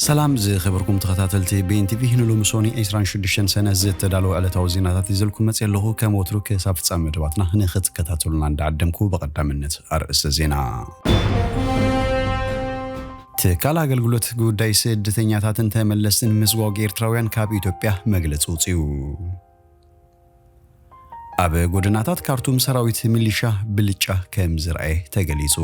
ሰላም ዝኸበርኩም ተኸታተልቲ ቢኤን ቲቪ፣ ንሎሚ ሶኒ ዕስራን ሽዱሽተን ሰነ ዝተዳለወ ዕለታዊ ዜናታት ይዘልኩም መጽእ ኣለኹ። ከም ወትሩ ክሳብ ፍጻሜ መደባትና ንኽትከታተሉና እንዳዓደምኩ፣ ብቐዳምነት ኣርእስተ ዜና። ትካል ኣገልግሎት ጉዳይ ስደተኛታትን ተመለስትን ምስጓግ ኤርትራውያን ካብ ኢትዮጵያ መግለጺ ውጽኡ። ኣብ ጎደናታት ካርቱም ሰራዊት ሚሊሻ ብልጫ ከም ዝረኣየ ተገሊጹ።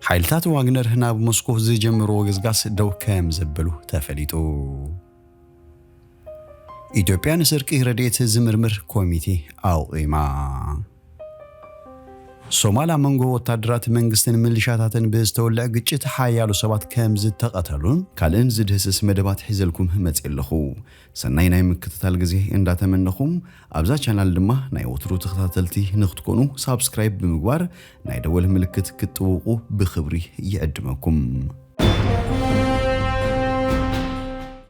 ሓይልታት ዋግነር ናብ ሞስኮ ዝጀመርዎ ገስጋስ ደው ከም ዘበሉ ተፈሊጡ። ኢትዮጵያ ንስርቂ ረድኤት ዝምርምር ኮሚቴ ኣቑማ። ሶማል ኣብ መንጎ ወታደራት መንግስትን ሚሊሻታትን ብዝተወልዐ ግጭት ሓያሎ ሰባት ከም ዝተቐተሉን ካልእን ዝድህስስ መደባት ሒዘልኩም መጽእ ኣለኹ። ሰናይ ናይ ምክትታል ግዜ እንዳተመነኹም፣ ኣብዛ ቻናል ድማ ናይ ወትሩ ተኸታተልቲ ንክትኮኑ ሳብስክራይብ ብምግባር ናይ ደወል ምልክት ክትጥውቑ ብኽብሪ ይዕድመኩም።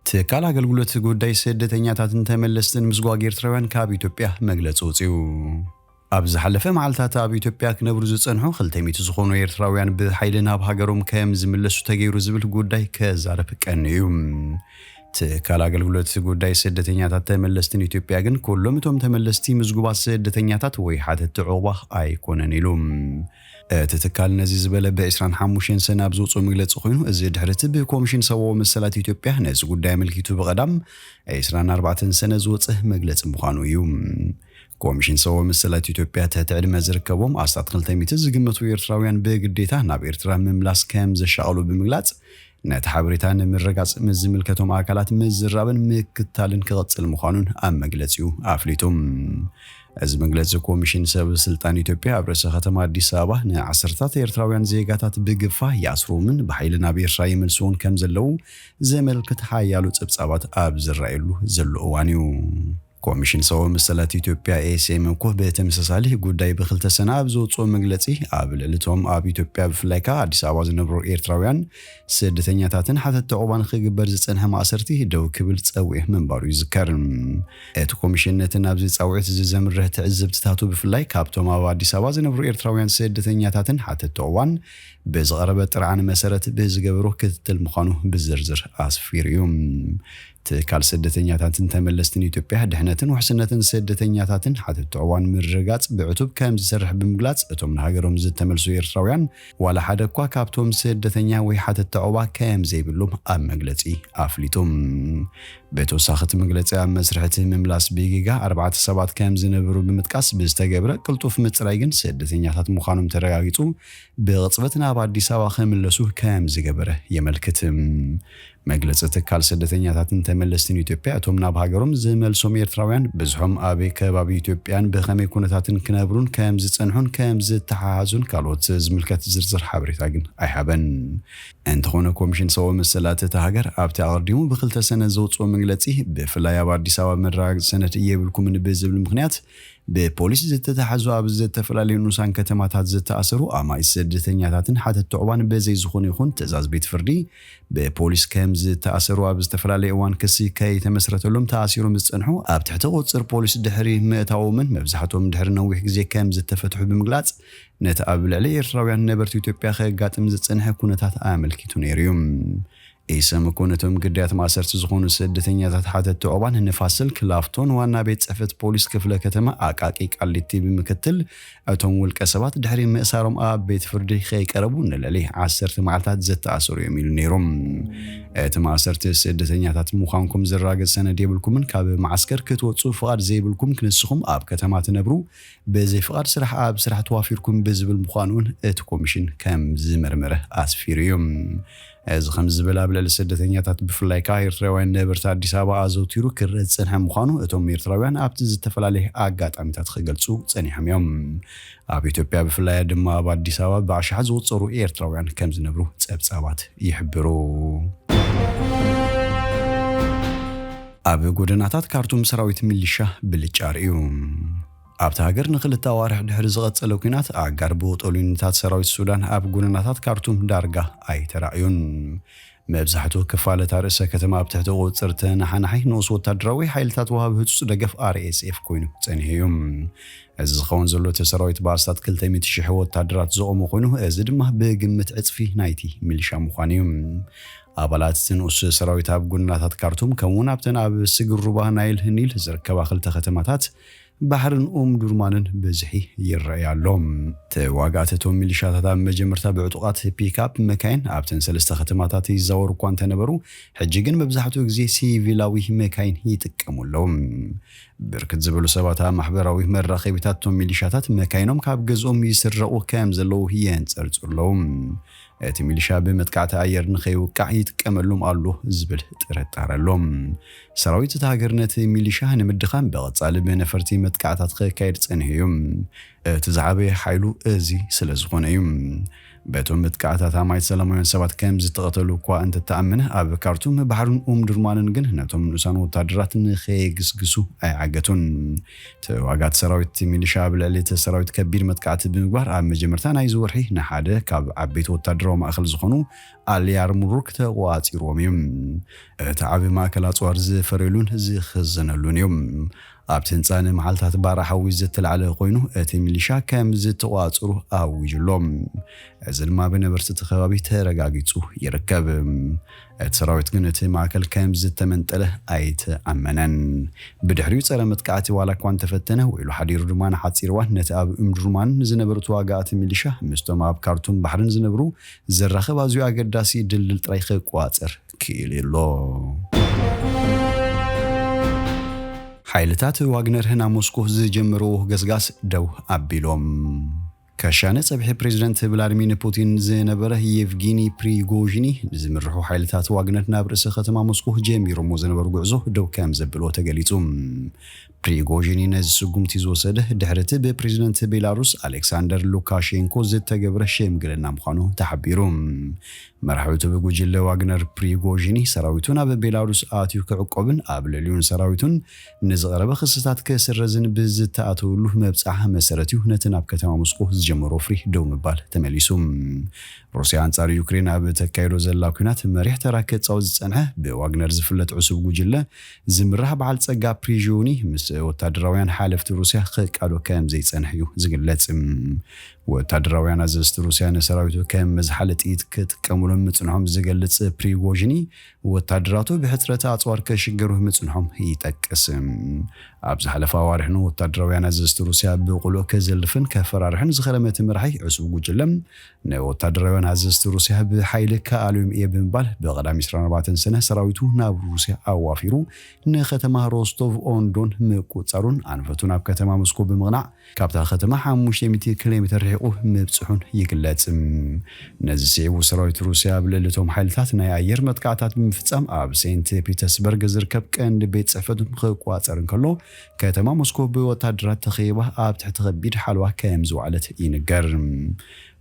ትካል ኣገልግሎት ጉዳይ ስደተኛታትን ተመለስትን ምስጓግ ኤርትራውያን ካብ ኢትዮጵያ መግለጺ ወጺኡ። ኣብ ዝሓለፈ መዓልታት ኣብ ኢትዮጵያ ክነብሩ ዝጸንሑ ክልተ ሚእቲ ዝኾኑ ኤርትራውያን ብሓይሊ ናብ ሃገሮም ከም ዝምለሱ ተገይሩ ዝብል ጉዳይ ከዛረብ ቀንዩ እዩ። ትካል ኣገልግሎት ጉዳይ ስደተኛታት ተመለስትን ኢትዮጵያ ግን ኩሎም እቶም ተመለስቲ ምዝጉባት ስደተኛታት ወይ ሓተቲ ዑቕባ ኣይኮነን ኢሉ። እቲ ትካል ነዚ ዝበለ ብ ዕስራን ሓሙሽተን ሰነ ኣብ ዘውፅኦ መግለፂ ኮይኑ፣ እዚ ድሕሪ እቲ ብኮሚሽን ሰብኣዊ መሰላት ኢትዮጵያ ነዚ ጉዳይ ኣመልኪቱ ብቐዳም ዕስራን ኣርባዕተን ሰነ ዝወፀ መግለፂ ምዃኑ እዩ። ኮሚሽን ሰብኣዊ መሰላት ኢትዮጵያ ትሕቲ ዕድመ ዝርከቦም ኣስታት ክልተ ሚእቲ ዝግመቱ ኤርትራውያን ብግዴታ ናብ ኤርትራ ምምላስ ከም ዘሻቐሉ ብምግላጽ፣ ነቲ ሓበሬታ ንምርጋጽ ምስ ዝምልከቶም ኣካላት ምዝራብን ምክታልን ክቕጽል ምዃኑን ኣብ መግለጺኡ ኣፍሊጡ። እዚ መግለጺ ኮሚሽን ሰብ ስልጣን ኢትዮጵያ ኣብ ርእሰ ከተማ ኣዲስ ኣበባ ንዓሰርታት ኤርትራውያን ዜጋታት ብግፋ ይኣስርዎምን ብሓይሊ ናብ ኤርትራ ይመልስዎን ከም ዘለዉ ዘመልክት ሓያሎ ጸብጻባት ኣብ ዝረኣየሉ ዘሎ እዋን እዩ። ኮሚሽን ሰብኣዊ መሰላት ኢትዮጵያ ኤስኤም እኮ ብተመሳሳሊ ጉዳይ ብክልተ ሰነ ኣብ ዘውፅኦ መግለፂ ኣብ ልዕሊ እቶም ኣብ ኢትዮጵያ ብፍላይ ከኣ ኣዲስ ኣበባ ዝነብሩ ኤርትራውያን ስደተኛታትን ሓተቲ ዑቕባን ክግበር ዝፀንሐ ማእሰርቲ ደው ክብል ፀዊዑ ምንባሩ ይዝከር። እቲ ኮሚሽን ነቲ ናብዚ ፃውዒት እዚ ዘምርህ ትዕዝብትታቱ ብፍላይ ካብቶም ኣብ ኣዲስ ኣበባ ዝነብሩ ኤርትራውያን ስደተኛታትን ሓተቲ ዑቕባን ብዝቐረበ ጥርዓን መሰረት ብዝገበሮ ክትትል ምዃኑ ብዝርዝር ኣስፊሩ እዩ። ትካል ስደተኛታትን ተመለስትን ኢትዮጵያ ድሕነትን ውሕስነትን ስደተኛታትን ሓተቲ ዑቕባን ምርግጋጽ ብዕቱብ ከም ዝሰርሕ ብምግላጽ፣ እቶም ንሃገሮም ዝተመልሱ ኤርትራውያን ዋላ ሓደ እኳ ካብቶም ስደተኛ ወይ ሓተቲ ዑቕባ ከም ዘይብሎም ኣብ መግለጺ ኣፍሊጡ። ብተወሳኺ እቲ መግለጺ ኣብ መስርሕ እቲ ምምላስ ብጌጋ ኣርባዕተ ሰባት ከም ዝነበሩ ብምጥቃስ፣ ብዝተገብረ ቅልጡፍ ምጽራይ ግን ስደተኛታት ምዃኖም ተረጋጊጹ ብቕጽበት ናብ ኣዲስ ኣበባ ክምለሱ ከም ዝገበረ የመልክት። መግለጺ ትካል ስደተኛታትን ተመለስትን ኢትዮጵያ፣ እቶም ናብ ሃገሮም ዝመልሶም ኤርትራውያን ብዝሖም ኣበይ ከባቢ ኢትዮጵያን ብኸመይ ኩነታትን ክነብሩን ከም ዝጸንሑን ከም ዝተሓሓዙን ካልኦት ዝምልከት ዝርዝር ሓበሬታ ግን ኣይሃበን። እንተኾነ፣ ኮሚሽን ሰብኣዊ መሰላት እታ ሃገር ኣብቲ ኣቐዲሙ ብክልተ ሰነ ዘውጽኦ መግለጺ፣ ብፍላይ ኣብ ኣዲስ ኣበባ መረጋገጺ ሰነድ የብልኩምን ብዝብል ምኽንያት ብፖሊስ ዝተታሕዙ ኣብ ዝተፈላለዩ ንኡሳን ከተማታት ዝተኣሰሩ ኣማኢት ስደተኛታትን ሓተቲ ዑቕባን ብዘይ ዝኾነ ይኹን ትእዛዝ ቤት ፍርዲ ብፖሊስ ከም ዝተኣሰሩ ኣብ ዝተፈላለየ እዋን ክሲ ከይተመስረተሎም ተኣሲሮም ዝጸንሑ ኣብ ትሕቲ ቁጽር ፖሊስ ድሕሪ ምእታዎምን መብዛሕትኦም ድሕሪ ነዊሕ ግዜ ከም ዝተፈትሑ ብምግላጽ ነቲ ኣብ ልዕሊ ኤርትራውያን ነበርቲ ኢትዮጵያ ከጋጥም ዝጸንሐ ኩነታት ኣመልኪቱ ነይሩ እዩ። ኢሰመኮ ነቶም ግዳያት ማእሰርቲ ዝኾኑ ስደተኛታት ሓተቲ ዑቕባን ንፋስ ስልክ፣ ላፍቶን ዋና ቤት ጽሕፈት ፖሊስ ክፍለ ከተማ ኣቃቂ ቃሊቲ ብምክትል፣ እቶም ውልቀ ሰባት ድሕሪ ምእሳሮም ኣብ ቤት ፍርዲ ከይቀረቡ ንልዕሊ ዓሰርተ መዓልታት ዝተኣሰሩ እዮም ኢሉ ነይሮም። እቲ ማእሰርቲ ስደተኛታት ምዃንኩም ዘረጋግጽ ሰነድ የብልኩምን፣ ካብ መዓስከር ክትወጹ ፍቓድ ዘይብልኩም፣ ንስኹም ኣብ ከተማ ትነብሩ፣ ብዘይ ፍቓድ ስራሕ ኣብ ስራሕ ተዋፊርኩም ብዝብል ምዃኑ እውን እቲ ኮሚሽን ከም ዝመርመረ ኣስፊሩ እዩ። እዚ ከም ዝበለ ኣብ ልዕሊ ስደተኛታት ብፍላይ ከኣ ኤርትራውያን ነበርቲ ኣዲስ ኣበባ ኣዘውቲሩ ክረአ ዝጸንሐ ምዃኑ እቶም ኤርትራውያን ኣብቲ ዝተፈላለየ ኣጋጣሚታት ክገልጹ ጸኒሖም እዮም። ኣብ ኢትዮጵያ ብፍላይ ድማ ኣብ ኣዲስ ኣበባ ብኣሽሓት ዝቑጸሩ ኤርትራውያን ከም ዝነብሩ ጸብጻባት ይሕብሩ። ኣብ ጎደናታት ካርቱም ሰራዊት ሚሊሻ ብልጫ ኣርእዩ። ኣብታ ሃገር ንኽልተ ኣዋርሕ ድሕሪ ዝቐጸለ ኲናት፣ ኣጋር ብወጠሉኒታት ሰራዊት ሱዳን ኣብ ጎደናታት ካርቱም ዳርጋ ኣይተራእዩን። መብዛሕትኡ ክፋል እታ ርእሰ ከተማ ኣብ ትሕቲ ቁጽጽር ተነሓናሒ ንኡስ ወታደራዊ ሓይልታት ወሃቢ ህጹጽ ደገፍ ኣር ኤስ ኤፍ ኮይኑ ጸኒሑ እዩ። እዚ ዝኸውን ዘሎ እቲ ሰራዊት ብኣስታት ክልተ ሚእቲ ሽሕ ወታደራት ዘቖመ ኮይኑ፣ እዚ ድማ ብግምት ዕጽፊ ናይቲ ሚሊሻ ምዃኑ እዩ። ኣባላት እቲ ንኡስ ሰራዊት ኣብ ጎደናታት ካርቱም፣ ከምኡውን ኣብተን ኣብ ስግር ሩባ ናይል ኒል ዝርከባ ክልተ ከተማታት ባሕርን ኡም ዱርማንን ብዝሒ ይረኣይ ኣሎ። ተዋጋእቲ እቶም ሚሊሻታት ኣብ መጀመርታ ብዕጡቓት ፒክኣፕ መካይን ኣብተን ሰለስተ ከተማታት ይዛወሩ እኳ እንተነበሩ፣ ሕጂ ግን መብዛሕትኡ ግዜ ሲቪላዊ መካይን ይጥቀሙ ኣለዉ። ብርክት ዝበሉ ሰባት ኣብ ማሕበራዊ መራኸቢታት እቶም ሚሊሻታት መካይኖም ካብ ገዝኦም ይስረቑ ከም ዘለዉ የንጸርጽሩ ኣለዉ። እቲ ሚሊሻ ብመጥቃዕቲ ኣየር ንኸይውቃዕ ይጥቀመሎም ኣሎ ዝብል ጥርጣረ ኣሎ። ሰራዊት እታ ሃገር ነቲ ሚሊሻ ንምድኻም ብቐጻሊ ብነፈርቲ መጥቃዕታት ከካየድ ጸኒሑ እዩ። እቲ ዝዓበየ ሓይሉ እዚ ስለ ዝኾነ እዩ። በቶም መጥቃዕታት ኣማኢት ሰላማውያን ሰባት ከም ዝተቐተሉ እኳ እንተተኣመነ፣ ኣብ ካርቱም፣ ባሕርን ኡም ድርማንን ግን ነቶም ንኡሳን ወታደራት ንኸየግስግሱ ኣይዓገቱን። ተዋጋእቲ ሰራዊት፣ ሚሊሻ ኣብ ልዕሊ እቲ ሰራዊት ከቢድ መጥቃዕቲ ብምግባር ኣብ መጀመርታ ናይዚ ወርሒ ንሓደ ካብ ዓበይቲ ወታደራዊ ማእኸል ዝኾኑ ኣልያር ሙሩክ ተቆጻጺርዎም እዩ። እቲ ዓቢ ማእከል ኣጽዋር ዝፈርየሉን ዝኽዘነሉን እዩ። ኣብቲ ህንጻ ንመዓልታት ባራ ሓዊ ዝተላዕለ ኮይኑ፣ እቲ ሚሊሻ ከም ዝተቆጻጸሩ ኣዊጁ ኣሎ። እዚ ድማ ብነበርቲ እቲ ከባቢ ተረጋጊጹ ይርከብ። እቲ ሰራዊት ግን እቲ ማእከል ከም ዝተመንጠለ ኣይተኣመነን። ብድሕሪኡ ጸረ መጥቃዕቲ ዋላ እኳ እንተፈተነ፣ ውዒሉ ሓዲሩ ድማ ንሓጺር እዋን ነቲ ኣብ እምድሩማን ዝነበሩ ተዋጋእቲ ሚሊሻ ምስቶም ኣብ ካርቱም ባሕርን ዝነብሩ ዘራኽብ ኣዝዩ ኣገዳሲ ድልድል ጥራይ ክቋጸር ክኢሉ ኣሎ። ሓይልታት ዋግነር ናብ ሞስኮ ዝጀመርዎ ገስጋስ ደው ኣቢሎም። ከሻነ ጸብሒ ፕሬዚደንት ቭላድሚር ፑቲን ዝነበረ የቭጊኒ ፕሪጎዥኒ ዝምርሑ ሓይልታት ዋግነር ናብ ርእሰ ከተማ ሞስኮ ጀሚሮሞ ዝነበሩ ጉዕዞ ደው ከም ዘብልዎ ተገሊጹ። ፕሪጎዥኒ ነዚ ስጉምቲ ዝወሰደ ድሕሪ እቲ ብፕሬዚደንት ቤላሩስ ኣሌክሳንደር ሉካሼንኮ ዝተገብረ ሽምግልና ምዃኑ ተሓቢሩ። መራሕቲ ብጉጅለ ዋግነር ፕሪጎዥኒ ሰራዊቱ ናብ ቤላሩስ ኣትዩ ክዕቆብን ኣብ ልዕሊኡን ሰራዊቱን ንዝቐረበ ክስታት ክስረዝን ብዝተኣተውሉ መብጻሕ መሰረት እዩ ነቲ ናብ ከተማ ሞስኮ ዝጀመሮ ወፍሪ ደው ምባል ተመሊሱ። ሩስያ ኣንጻር ዩክሬን ኣብ ተካይዶ ዘላ ኲናት መሪሕ ተራ ክጻወት ዝጸንሐ ብዋግነር ዝፍለጥ ዕሱብ ጉጅለ ዝምራሕ በዓል ጸጋ ፕሪጎኒ ምስ ወታደራውያን ሓለፍቲ ሩስያ ክቃዶ ከም ዘይጸንሕ እዩ ዝግለጽ። ወታደራውያን ኣዘዝቲ ሩስያ ንሰራዊቱ ከም መዝሓሊ ጥይት ክጥቀሙሎም ምጽንሖም ዝገልጽ ፕሪጎዥኒ፣ ወታደራቱ ብሕጽረት ኣጽዋር ከሽገሩ ምጽንሖም ይጠቅስ። ኣብ ዝሓለፈ ኣዋርሕ ንወታደራውያን ኣዘዝቲ ሩስያ ብቑልዑ ከዘልፍን ከፈራርሕን ዝኸረመ እቲ መራሒ ዕሱብ ጉጅለ፣ ንወታደራውያን ኣዘዝቲ ሩስያ ብሓይሊ ከኣልዮም እየ ብምባል ብቐዳም ዕስራን ኣርባዕተን ሰነ ሰራዊቱ ናብ ሩስያ ኣዋፊሩ ንከተማ ሮስቶቭ ኦንዶን ምቁጻሩን ኣንፈቱ ናብ ከተማ ሞስኮ ብምቕናዕ ካብታ ከተማ ሓሙሽተ ሚእቲ ኪሎ ሜትር ርሒቑ ምብጽሑን ይግለጽ። ነዚ ስዒቡ ሰራዊት ሩስያ ኣብ ልዕሊ እቶም ሓይልታት ናይ ኣየር መጥቃዕታት ብምፍጻም ኣብ ሴንት ፒተርስበርግ ዝርከብ ቀንዲ ቤት ጽሕፈቱ ክቋጸር እንከሎ፣ ከተማ ሞስኮ ብወታደራት ተኸቢባ ኣብ ትሕቲ ከቢድ ሓለዋ ከም ዝወዓለት ይንገር።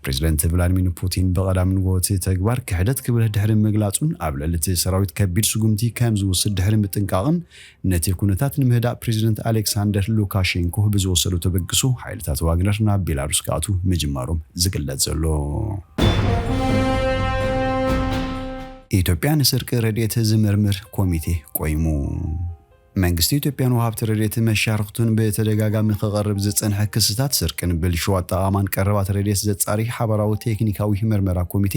ፕሬዚደንት ቭላድሚር ፑቲን ብቐዳም ንግሆ እቲ ተግባር ክሕደት ክብል ድሕሪ ምግላጹን ኣብ ልዕሊ እቲ ሰራዊት ከቢድ ስጉምቲ ከም ዝወስድ ድሕሪ ምጥንቃቕን፣ ነቲ ኩነታት ንምህዳእ ፕሬዚደንት ኣሌክሳንደር ሉካሼንኮ ብዝወሰዶ ተበግሶ ሓይልታት ዋግነር ናብ ቤላሩስ ክኣትዉ ምጅማሮም ዝግለጽ ዘሎ። ኢትዮጵያ ንስርቂ ረድኤት ዝምርምር ኮሚቴ ቆይሙ። መንግስቲ ኢትዮጵያን ወሃብቲ ረድኤት መሻርኽቱን ብተደጋጋሚ ክቐርብ ዝጸንሐ ክስታት ስርቅን ብልሹ ኣጠቓቕማን ቀረባት ረድኤት ዘጻሪ ሓባራዊ ቴክኒካዊ መርመራ ኮሚቴ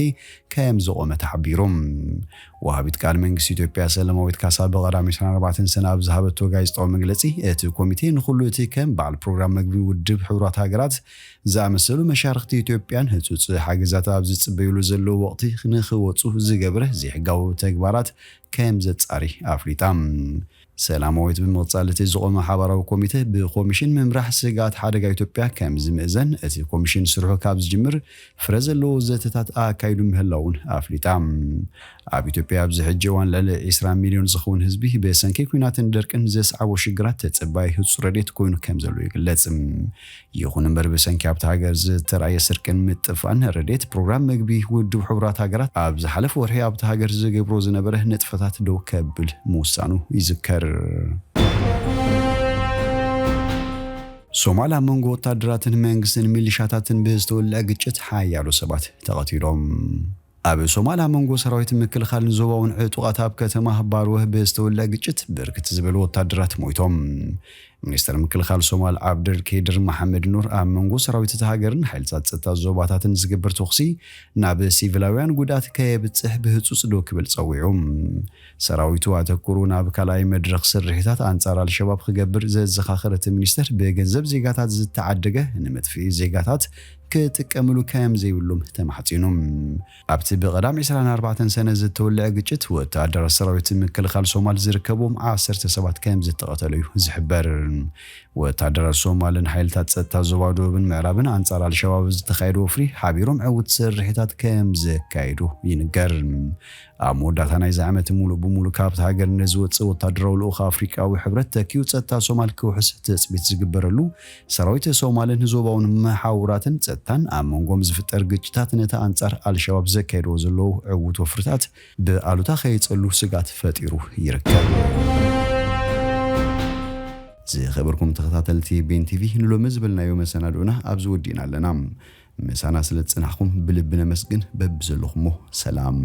ከም ዝቖመ ተሓቢሩ። ወሃቢት ቃል መንግስቲ ኢትዮጵያ ሰለማዊት ካሳ ብቐዳም ዕስራን ኣርባዕተን ሰነ ኣብ ዝሃበቶ ጋዜጣዊ መግለጺ፣ እቲ ኮሚቴ ንኹሉ እቲ ከም በዓል ፕሮግራም መግቢ ውድብ ሕቡራት ሃገራት ዝኣመሰሉ መሻርኽቲ ኢትዮጵያን ህጹጽ ሓገዛት ኣብ ዝጽበዩሉ ዘለዉ ወቕቲ ንኽወጹ ዝገብረ ዘይሕጋዊ ተግባራት ከም ዘጻሪ ኣፍሊጣ። ሰላማዊት ብምቕጻል፣ እቲ ዝቖመ ሓባራዊ ኮሚቴ ብኮሚሽን ምምራሕ ስግኣት ሓደጋ ኢትዮጵያ ከም ዝምእዘን፣ እቲ ኮሚሽን ስርሑ ካብ ዝጅምር ፍረ ዘለዎ ዘተታት ኣካይዱ ምህላውን ኣፍሊጣ። ኣብ ኢትዮጵያ ኣብዚ ሕጂ እዋን ልዕሊ ዕስራ ሚልዮን ዝኸውን ህዝቢ ብሰንኪ ኲናትን ደርቅን ዘስዓቦ ሽግራት ተጸባይ ህጹጽ ረድኤት ኮይኑ ከም ዘሎ ይግለጽ። ይኹን እምበር ብሰንኪ ኣብታ ሃገር ዝተራእየ ስርቅን ምጥፋእን ረድኤት ፕሮግራም መግቢ ውድብ ሕቡራት ሃገራት ኣብ ዝሓለፈ ወርሒ ኣብታ ሃገር ዝገብሮ ዝነበረ ንጥፈታት ደው ከብል ምውሳኑ ይዝከር። ሶማል ኣብ መንጎ ወታደራትን መንግስትን ሚሊሻታትን ብዝተወልዐ ግጭት ሓያሎ ሰባት ተቐቲሎም። ኣብ ሶማል ኣብ መንጎ ሰራዊት ምክልኻልን ዞባውን ዕጡቓት ኣብ ከተማ ባርወህ ብዝተወልዐ ግጭት ብርክት ዝበሉ ወታደራት ሞይቶም። ሚኒስተር ምክልኻል ሶማል ዓብደልኬድር መሓመድ ኑር ኣብ መንጎ ሰራዊት እቲ ሃገርን ሓይልታት ጸጥታ ዞባታትን ዝግበር ተኹሲ ናብ ሲቪላውያን ጉድኣት ከየብጽሕ ብህጹጽ ደው ክብል ጸዊዑ። ሰራዊቱ ኣተኩሩ ናብ ካልኣይ መድረኽ ስርሒታት ኣንጻር ኣልሸባብ ክገብር ዘዘኻኸረ እቲ ሚኒስተር ብገንዘብ ዜጋታት ዝተዓደገ ንመጥፍኢ ዜጋታት ክጥቀምሉ ከም ዘይብሎም ተማሕጺኑ። ኣብቲ ብቐዳም ዕስራን ኣርባዕተን ሰነ ዝተወልዐ ግጭት ወታደራት ሰራዊት ምክልኻል ሶማል ዝርከብዎም ዓሰርተ ሰባት ከም ዝተቐተሉ እዩ ዝሕበር። ወታደራት ሶማልን ሓይልታት ጸጥታ ዞባ ደቡብን ምዕራብን ኣንጻር ኣልሸባብ ዝተኻየደ ወፍሪ ሓቢሮም ዕዉት ስርሒታት ከም ዘካየዱ ይንገር። ኣብ መወዳእታ ናይዚ ዓመት ሙሉእ ብሙሉእ ካብቲ ሃገር ንዝወጽእ ወታደራዊ ልኡኽ ኣፍሪቃዊ ሕብረት ተኪኡ ጸጥታ ሶማል ክውሕስ ትጽቢት ዝግበረሉ ሰራዊት ሶማልን ዞባውን መሓውራትን ጸጥታን ኣብ መንጎም ዝፍጠር ግጭታት ነቲ ኣንጻር ኣልሸባብ ዘካየድዎ ዘለዉ ዕዉት ወፍርታት ብኣሉታ ከይጸሉ ስጋት ፈጢሩ ይርከብ። ዝኸበርኩም ተኸታተልቲ ቤን ቲቪ ንሎሚ ዝበልናዮ መሰናድኡና ኣብዚ ወዲእና ኣለና። ምሳና ስለ ዝጸናሕኩም ብልቢ ነመስግን። በብዘለኹሞ ሰላም።